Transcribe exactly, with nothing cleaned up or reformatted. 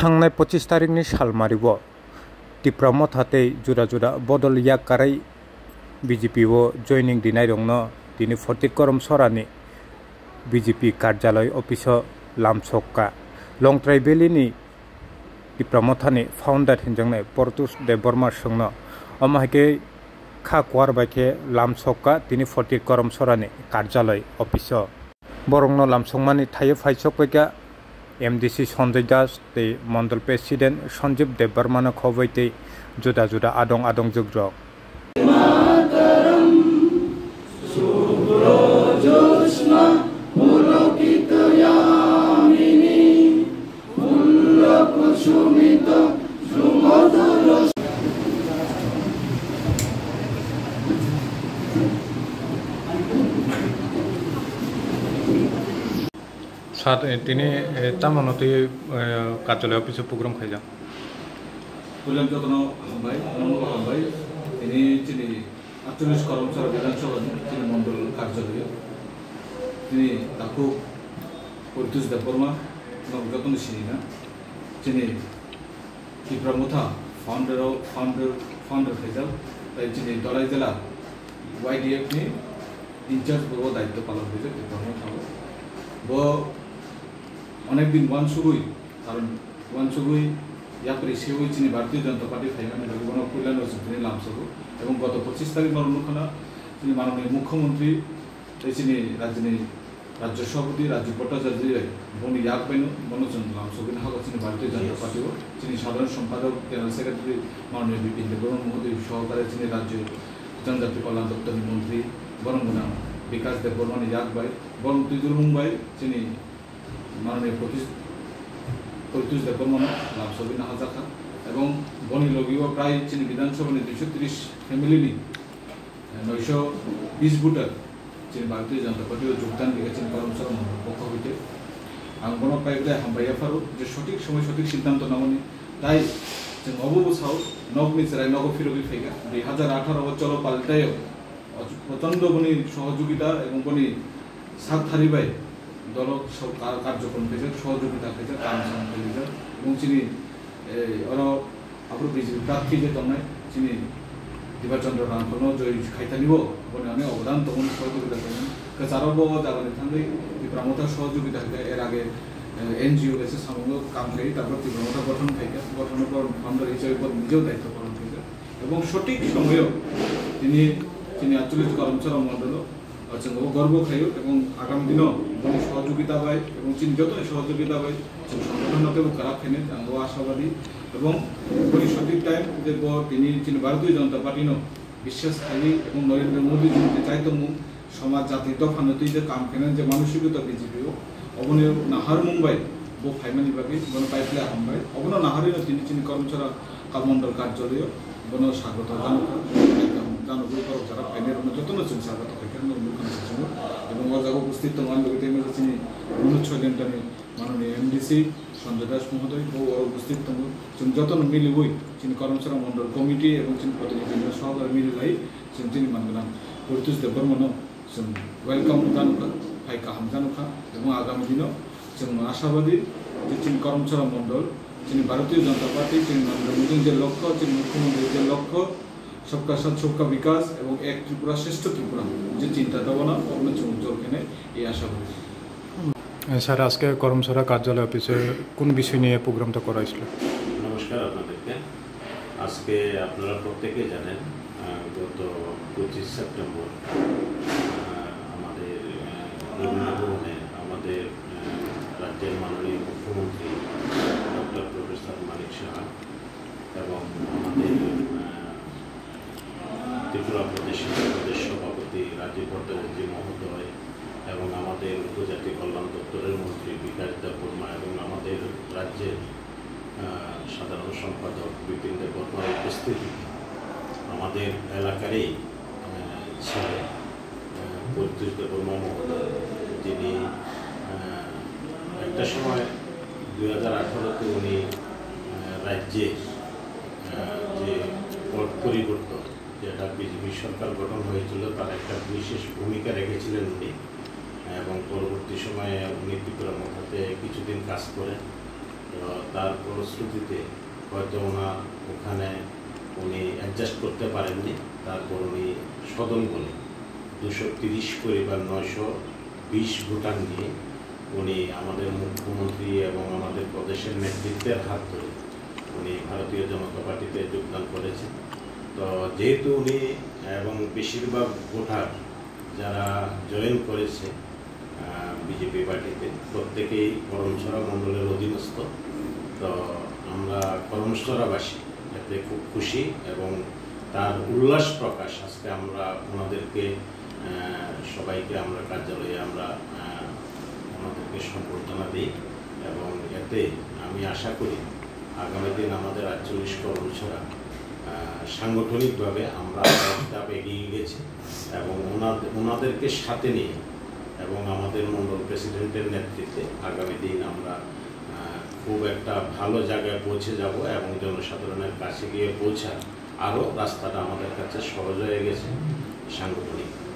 Thangnai pochis tarikni salmario Tipra Motha tei juda juda bodol yak karai B J P o joining dinairokno tini Fortit Korom Sorani B J P karjaloi office o lamsokka. Longtrai Valley ni Tipra Mothani founder hinjaknai Portus Debbarma songno. Omo hai khe kha kuar bai khe lamsokka tini Fortit Korom Sorani karjaloi office o. Borokno lamsokmani thaio phaisok paikha M D C Sanjay Das tei Mondol President Sanjeev Debbarmano khoboi tei juda juda adong adongjwk rok. Sir, eh, tini, eh, tamo no twi, eh, karjaloi office o program khaijak? Puila jotono hambai, nokno hambai. Tini chini atchollish Karamchara Bidhan Sabha ni chini mondol karjaloi. Tini takhuk Portus Debbarma, nok jotono sini na. Chini Tipra Motha founder o, founder, founder khaijak, tai chini Dolai jela Y D F ni in charge bo daityo palon khaijak Tipra Motha o. Bo onek din uansugui, karon uansugui yapri seui chini Bharatiya Janata Party phaimani bagwi bono puilano chwng tini lamsogo. Ebong goto pochis tarik no nukha na chini manoniya mukhyamantri tei chini rajyoni Rajya Sabhapati Rajib Bhattacharya ji bai boni yak baino bono chwng lamsogwi nahago chini Bharatiya Janata Party o, chini Sadharan Sompadok, General Secretary manoniya Bipin Debbarma Mohoday sohokare chini Rajya Janjati Kalyan Doptor ni Montri, borom gwnang Bikash Debbarma ni yak bai, borom twijlmung bai chini manoniya Portus, Portus Debbarma no lamsogwi nahajakha, ebong boni logi o prai chini Bidhan Sabha ni duiso tris family ni noisho bis voter chini Bharatiya Janata Party o jogdan rikha chini Karamchara mondol pokha hoite. Ang bono pai belai hambai yapharo je sothik somoy sothik siddhanto namani. Tai chwng obo bo sao, nokni chwrai nogo phirogwi phaikha. Dui hajar atharo o Cholo Paltaio prochondo boni sohojogita ebong boni sak thari bai dolo so-, ka-, karjokrom khaijak, sohojogita khaijak, kam sam khaijak. Ebong chini, eh, oro Aphuru B J P prarthi je tongnai chini Diba Chandra Rangkholno joi khaithani bo boni onek obodan tongo, sohojogita tongo. Kwcharo bo o jagani thangwi Tipra Motha sohojogita hai khe er age, eh, N G O kaisa samungo kam khai, tarpor Tipra Motha gothon khai khe, gothono bo founder hisabe bo nijeo daityo palon khaijak. Ebong sothik somoyo tini chini atchollish Karamchara mondolo O chwng o gorbo khlaio ebong agami dino boni sohojogita bai ebong chini jotoni sohojogita bai chwng songgothon no teibo kwrak khainai, ang o ashabadi. Ebong boni sothik time je bo tini chini Bharatiya Janata Party no biswas khaiwi ebong Narendra Modi ji je chai tongmung somaj jati dopha no twi je kam khainai je manosikota B J P o, oboni naharmung bai bo phaimani bagwi bono pai phle hambai. Obono naharwi no tini chini Karamchara Ka mondol karjalaio bono sagoto janokha, janogwi borok jara phainai rokno jotono chwng sagoto khaikha, nwng nukha nang sachungo. Ebong o jaga upasthit tongo ani loge tei masa chini Manoj Soilendani manoniya M D C Sanjay Das mohoday, bo oro upasthit tongo. Chwng jotono miliwi chini Karamchara mondol committee ebong chini protinidhi rok sohokare mililai chwng chini man gwnang Portus Debbarmano Chwng welcome janokha, phai kaham janokha, ebong agami dino chwng ashabadi je chini Karamchara mondol, chini Bharatiya Janata Party, chini Narendra Modi je lokho, chini Mukhyamantri je lokho, Sabka Saath Sabka Vikas ebong Ek Tripura Shreshtha Tripura je chinta dobona, obono chwng ujjwal khenai, ei ashabadi. Sir, আজকে করমছড়া কার্যালয় অফিসে কোন বিষয় নিয়ে প্রোগ্রামটা করা হয়েছিল? নমস্কার আপনাদেরকে। আজকে আপনারা প্রত্যেকেই জানেন, আহ, গত পঁচিশ সেপ্টেম্বর, আহ, আমাদের, আহ, রবীন্দ্র ভবনে আমাদের, আহ, রাজ্যের মাননীয় মুখ্যমন্ত্রী ডক্টর প্রফেসর মানিক সাহা এবং আমাদের, আহ, ত্রিপুরা প্রদেশ সভাপতি রাজীব ভট্টাচার্য মহোদয় এবং আমাদের উপজাতি কল্যাণ দপ্তরের মন্ত্রী বিকাশ দেববর্মা এবং আমাদের রাজ্যের, আহ, সাধারণ সম্পাদক বিপিন দেববর্মার উপস্থিতিতে আমাদের এলাকারই, আহ, ছেলে, আহ, প্রত্যুষ দেববর্মা মহোদয়, যিনি, আহ, একটা সময় দুই হাজার আঠারোতে উনি, আহ, রাজ্যে, আহ, যে পট পরিবর্তন, যেটা বিজেপি সরকার গঠন হয়েছিল, তার একটা বিশেষ ভূমিকা রেখেছিলেন উনি। এবং পরবর্তী সময়ে উনি ত্রিপুরা মথাতে কিছুদিন কাজ করেন। তো তার ফলশ্রুতিতে হয়তো ওনার ওখানে উনি অ্যাডজাস্ট করতে পারেননি। তারপর উনি সদল বলে দুশো তিরিশ পরিবার, নয়শো বিশ ভোটার নিয়ে উনি আমাদের মুখ্যমন্ত্রী এবং আমাদের প্রদেশের নেতৃত্বের হাত ধরে উনি ভারতীয় জনতা পার্টিতে যোগদান করেছেন। তো যেহেতু উনি এবং বেশিরভাগ ভোটার যারা জয়েন করেছে বিজেপি পার্টিতে, প্রত্যেকেই করমছড়া মণ্ডলের অধীনস্থ। তো আমরা করমছড়াবাসী এতে খুব খুশি এবং তার উল্লাস প্রকাশ আজকে আমরা ওনাদেরকে, আহ, সবাইকে আমরা কার্যালয়ে আমরা, আহ, ওনাদেরকে সম্বর্ধনা দিই এবং এতে আমি আশা করি আগামী দিন আমাদের আটচল্লিশ করমছড়া, আহ, সাংগঠনিকভাবে আমরা এক ধাপ এগিয়ে গেছি এবং ওনাদ-, ওনাদেরকে সাথে নিয়ে এবং আমাদের মণ্ডল প্রেসিডেন্টের নেতৃত্বে আগামী দিন আমরা, আহ, খুব একটা ভালো জায়গায় পৌঁছে যাব এবং জনসাধারণের কাছে গিয়ে পৌঁছার আরও রাস্তাটা আমাদের কাছে সহজ হয়ে গেছে সাংগঠনিক।